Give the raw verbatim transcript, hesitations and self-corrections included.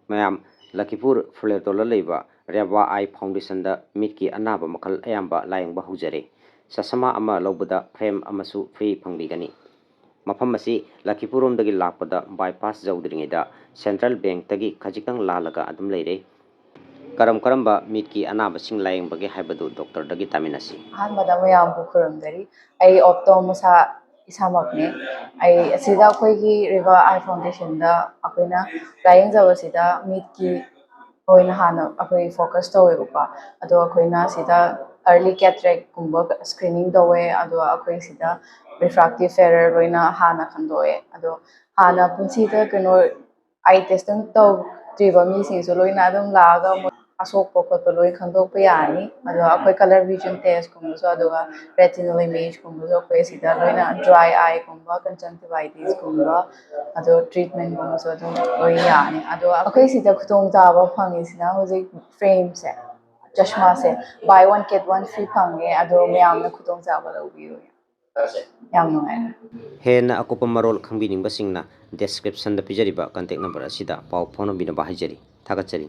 ꯃꯌꯥꯝ, ꯂꯈꯤꯄꯨꯔ ꯐꯨꯂꯦꯇꯣꯜꯗ ꯂꯩꯕ ꯔꯦꯕꯥ ꯑꯥꯏ ꯐꯥꯎꯟꯗꯦꯁꯟꯗ ꯃꯤꯠꯀꯤ ꯑꯅꯥꯕ ꯃꯈꯜ ꯑꯌꯥꯝꯕ ꯂꯥꯌꯦꯡꯕ ꯍꯧꯖꯔꯦ꯫ ꯆꯁꯃꯥ ꯑꯃ ꯂꯧꯕꯗ ꯐ꯭ꯔꯦꯝ ꯑꯃꯁꯨ ꯐ꯭ꯔꯤ ꯐꯪꯕꯤꯒꯅꯤ꯫ ꯃꯐꯝ ꯑꯁꯤ ꯂꯈꯤꯄꯨꯔꯔꯣꯝꯗꯒꯤ ꯂꯥꯛꯄꯗ ꯕꯥꯏꯄꯥꯁ ꯌꯧꯗ꯭ꯔꯤꯉꯩꯗ ꯁꯦꯟꯇ꯭ꯔꯦꯜ ꯕꯦꯡꯛꯇꯒꯤ ꯈꯖꯤꯛꯇꯪ ꯂꯥꯜꯂꯒ ꯑꯗꯨꯝ ꯂꯩꯔꯦ꯫ ꯀꯔꯝ ꯀꯔꯝꯕ ꯃꯤꯠꯀꯤ ꯑꯅꯥꯕꯁꯤꯡ ꯂꯥꯌꯦꯡꯕꯒꯦ ꯍꯥꯏꯕꯗꯨ ꯗꯣꯛꯇꯔꯗꯒꯤ ꯇꯥꯃꯤꯟꯅꯁꯤ꯫ ꯑꯍꯥꯟꯕꯗ ꯃꯌꯥꯝꯕꯨ ꯈꯨꯔꯨꯝꯖꯔꯤ꯫ ꯑꯩ ꯑꯣꯞꯇꯣ ꯃꯁꯥ ꯏꯁꯥꯃꯛꯅꯦ꯫ ꯑꯩ ꯑꯁꯤꯗ ꯑꯩꯈꯣꯏꯒꯤ ꯔꯦꯕꯥ ꯑꯥꯏ ꯐꯥꯎꯟꯗꯦꯁꯟꯗ ꯑꯩꯈꯣꯏꯅ ꯂꯥꯌꯦꯡꯖꯕꯁꯤꯗ ꯃꯤꯠꯀꯤ ꯑꯣꯏꯅ ꯍꯥꯟꯅ ꯑꯩꯈꯣꯏ ꯐꯣꯀꯁ ꯇꯧꯋꯦꯕꯀꯣ꯫ ꯑꯗꯣ ꯑꯩꯈꯣꯏꯅ ꯁꯤꯗ ꯑꯔꯂꯤ ꯀꯦꯇꯔꯦꯛꯀꯨꯝꯕ ꯁ꯭ꯀ꯭ꯔꯤꯅꯤꯡ ꯇꯧꯋꯦ꯫ ꯑꯗꯣ ꯑꯩꯈꯣꯏ ꯁꯤꯗ ꯔꯤꯐ꯭ꯔꯥꯛꯇꯤꯞ ꯑꯦꯔꯔ ꯂꯣꯏꯅ ꯍꯥꯟꯅ ꯈꯟꯗꯣꯛꯑꯦ꯫ ꯑꯗꯣ ꯍꯥꯟꯅ ꯄꯨꯟꯁꯤꯗ ꯀꯩꯅꯣ ꯑꯥꯏ ꯇꯦꯁꯇꯤꯡ ꯇꯧꯗ꯭ꯔꯤꯕ ꯃꯤꯁꯤꯡꯁꯨ ꯂꯣꯏꯅ ꯑꯗꯨꯝ ꯂꯥꯛꯑꯒ ꯃꯣꯏ ꯑꯁꯣꯛꯄ ꯈꯣꯠꯄ ꯂꯣꯏ ꯈꯪꯗꯣꯛꯄ ꯌꯥꯔꯅꯤ꯫ ꯑꯗꯣ ꯑꯩꯈꯣꯏ ꯀꯂꯔ ꯚꯤꯖꯟ ꯇꯦꯁꯀꯨꯝꯕꯁꯨ, ꯑꯗꯨꯒ ꯔꯦꯇꯤꯅꯦꯜ ꯏꯃꯦꯖꯀꯨꯝꯕꯁꯨ ꯑꯩꯈꯣꯏ ꯁꯤꯗ ꯂꯣꯏꯅ, ꯗ꯭ꯔꯥꯏ ꯑꯥꯏꯒꯨꯝꯕ, ꯀꯟꯖꯪꯇꯤꯚꯥꯏꯇꯤꯁꯀꯨꯝꯕ, ꯑꯗꯣ ꯇ꯭ꯔꯤꯠꯃꯦꯟꯒꯨꯝꯕꯁꯨ ꯑꯗꯨꯝ ꯂꯣꯏ ꯌꯥꯅꯤ꯫ ꯑꯗꯣ ꯑꯩꯈꯣꯏ ꯁꯤꯗ ꯈꯨꯗꯣꯡꯆꯥꯕ ꯐꯪꯉꯤꯁꯤꯅ ꯍꯧꯖꯤꯛ ꯐ꯭ꯔꯦꯝꯁꯦ, ꯆꯁꯃꯥꯁꯦ, buy one get one free ꯐꯪꯉꯦ꯫ ꯑꯗꯣ ꯃꯌꯥꯝꯅ ꯈꯨꯗꯣꯡꯆꯥꯕ ꯂꯧꯕꯤꯌꯨ꯫ ꯌꯥꯝ ꯅꯨꯡꯉꯥꯏꯔꯦ꯫ ꯍꯦꯟꯅ ꯑꯀꯨꯞꯄ ꯃꯔꯣꯜ ꯈꯪꯕꯤꯅꯤꯡꯕꯁꯤꯡꯅ ꯗꯦꯁꯀ꯭ꯔꯤꯞꯁꯟꯗ ꯄꯤꯖꯔꯤꯕ ꯀꯟꯇꯦꯛ ꯅꯝꯕꯔ ꯑꯁꯤꯗ ꯄꯥꯎ ꯐꯥꯎꯅꯕꯤꯅꯕ ꯍꯥꯏꯖꯔꯤ꯫ ꯊꯥꯒꯠꯆꯔꯤ꯫